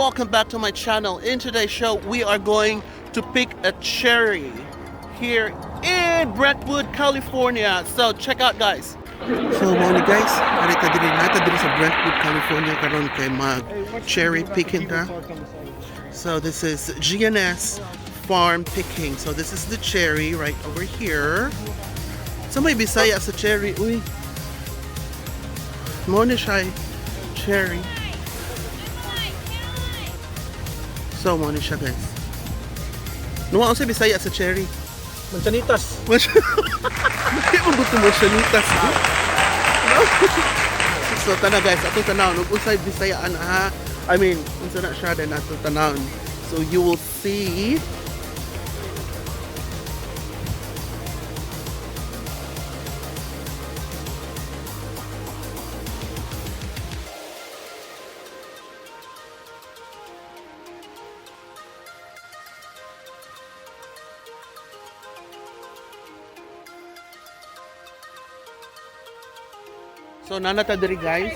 Welcome back to my channel. In today's show, we are going to pick a cherry here in Brentwood, California. So check out, guys. So mao ni, guys, ari ta diri na ta diri sa Brentwood, California karon kay mag cherry picking ta. So this is GNS Farm Picking. So this is the cherry right over here. So may Bisaya sa cherry, uy. Mao ni siya cherry. So mao ni siya, guys. Nuwa sa Bisaya sa cherry. Mansanitas. Hindi mo gusto mo siya. So tana, guys, atong tanaw ug unsay Bisayaan ha. I mean, unsa na siya din atong tanawon. So you will see. So naa na ta diri, guys.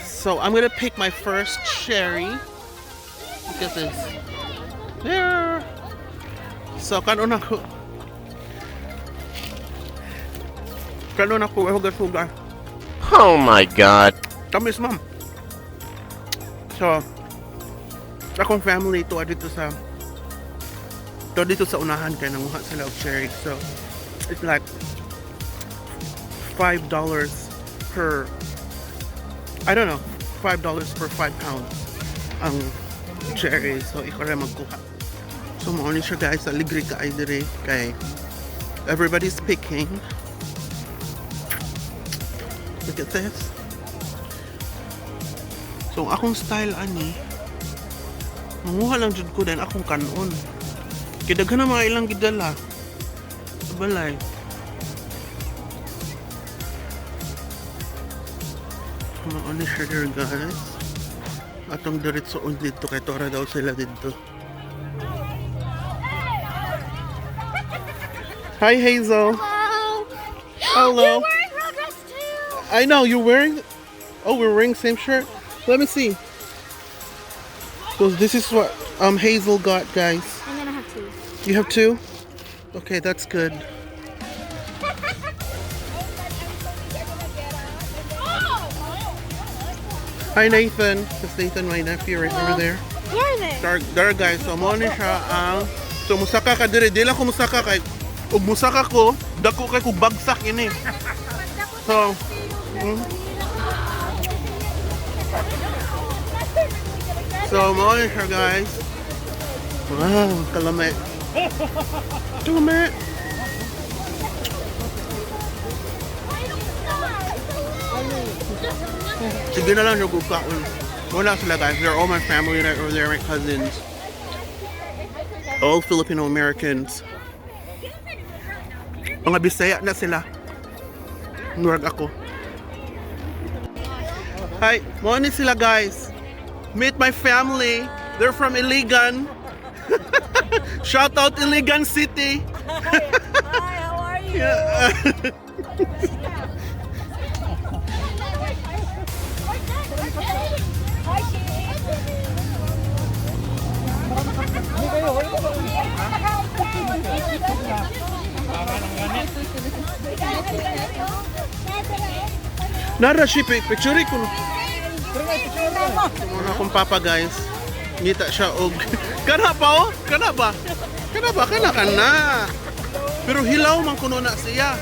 So I'm gonna pick my first cherry. Look at this. There. So kanon ako. Kanon ako hugas-hugas. Oh my God. Tamis, ma'am. So akong family to dito sa unahan kay nanguha sila og cherry. So it's like $5 per, I don't know, $5 per 5 pounds ang cherry. So ikaw rin magkuha. So mao ni siya, guys, aligri kaayo diri kay everybody's picking. Look at this. So ang akong style ani, manguha lang jud ko then akong kanon. Kay daghan na mga ilang gidala sa balay. Mao ni siya there, guys. Atong diretsoon dito kay tora daw sila dito. Hi, Hazel. Hello. Hello. You're wearing Rugrats too. I know you're wearing. Oh, we're wearing same shirt. Let me see. So this is what Hazel got, guys. I'm gonna have two. You have two? Okay, that's good. Hi, Nathan. That's Nathan, my nephew, right over there. Where are they? Dar, dar, guys, so mao ni siya ang so musaka ka dire, di lang ko musaka kay ug musaka ko, dako kay kog bagsak ini. So mao ni siya, guys. Wow, kalami. Kalami. Sige na lang siya kung kaon. Wala sila, guys. They're all my family right over there, my cousins. All Filipino Americans. Mga Bisaya na sila. Murag ako. Hi, mao ni sila, guys. Meet my family. They're from Iligan. Shout out Iligan City. Hi, how are you? Yeah. Hi, Shane. Nara siya, picture ko. Muna akong papa, guys. Ngita siya og kana pa oh? Kana ba? Kana ba? Kana kana. Pero hilaw man kuno na siya.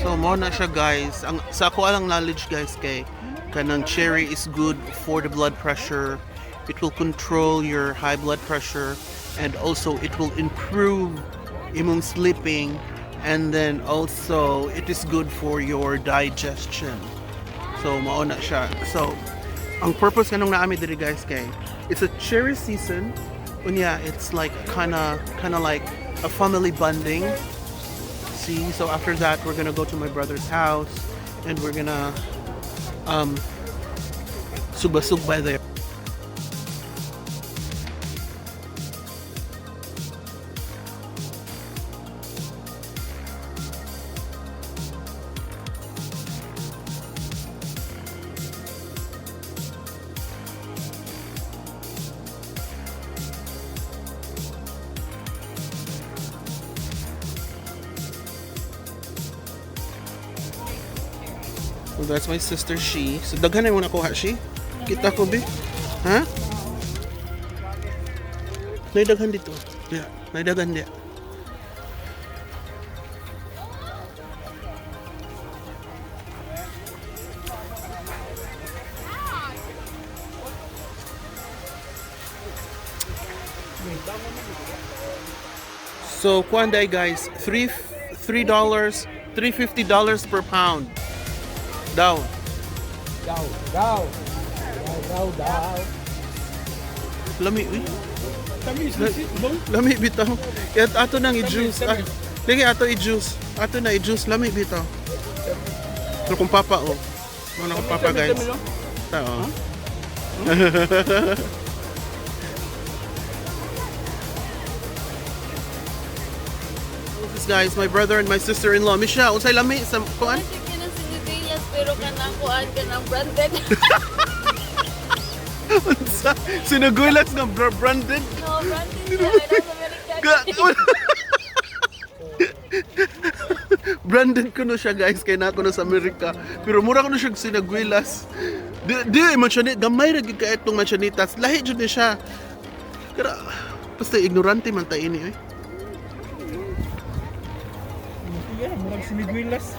So mao na siya, guys. Ang sa ako lang knowledge, guys, kay kanang cherry is good for the blood pressure. It will control your high blood pressure and also it will improve imong sleeping and then also it is good for your digestion. So mao na siya. So ang purpose kanong naa mi diri, guys, kay it's a cherry season. Unya it's like kinda like a family bonding. See, so after that, we're gonna go to my brother's house and we're gonna sugba-sugba there. So that's my sister, she. So daghan na mo nakuha, she. Kita ko, be. Ha? Nay daghan dito. Yeah, nay daghan diya. So, kuan day guys, $3, $3.50 per pound. Down. Daw, daw. Daw, daw, daw. Lami, uy. Tamis, bang? Lami bitaw. Kaya ato nang i-juice. Ah, lagi ato i-juice. Ato na i-juice. Lami bitaw. Pero kung papa, oh. Ano kung papa, guys. Tao. This guys, my brother and my sister-in-law. Michelle, unsay lami sa kuan? Sige na sinigayas pero kanang kuan kanang branded. Unsa? Sinugulas nga branded. No, branded siya. I don't American. Branded ko no siya guys kay na ako na sa Amerika. Pero mura ko no siya sinagwilas. Di di man siya ni gamay ra gid ka itong mansianitas. Lahi jud ni siya. Pero basta ignorante man ta ini oy. Yeah, murag sinigwilas.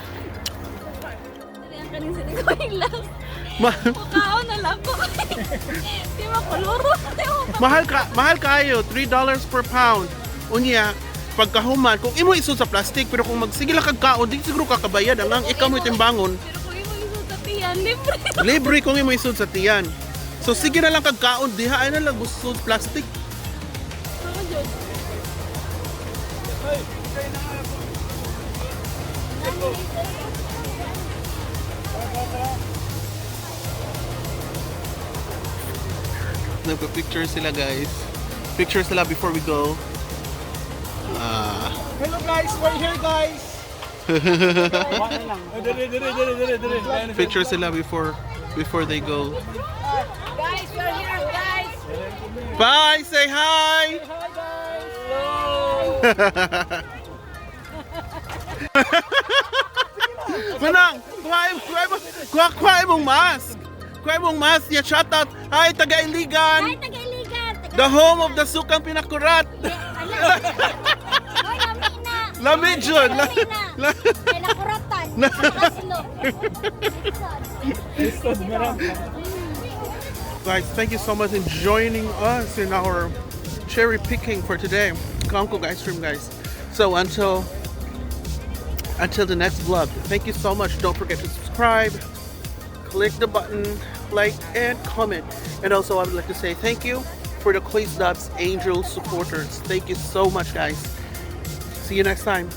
Ang kaning sinigayas. Mukaon na lang ko. Di ba koloro? Di ba? Mahal kaayo, $3 per pound. Unya, pagkahuman, kung imo isod sa plastic, pero kung magsige lang kag kaon, di siguro kakabayad ang ikaw mo timbangon. Pero kung imo isod sa tiyan, libre. Libre kung imo isod sa tiyan. So sige na lang kag kaon diha ay na lang gusto plastic. Ako jud. Nagpa-picture sila guys. Picture sila before we go. Ah. Hello guys, we're here guys. Dere, dere, dere, dere, dere. Picture sila before they go. Guys, we're here, guys. Bye, say hi. Hi guys. Manang, kuha kuha mong mask. Kuha mong mask. Yeah, shout out. Hi, taga Iligan. Ay, taga-Iligan. Taga The home of the sukang pinakurat. Ala. Hoy, lami na. Lami jud. Lami na. Kay nakuratan. Nakaslo. Lisod, meron. Guys, thank you so much in joining us in our cherry picking for today. Kangkong ice cream, guys. So until the next vlog, thank you so much. Don't forget to subscribe, click the button, like, and comment. And also, I would like to say thank you for the Quiz Dubs Angel supporters. Thank you so much, guys. See you next time.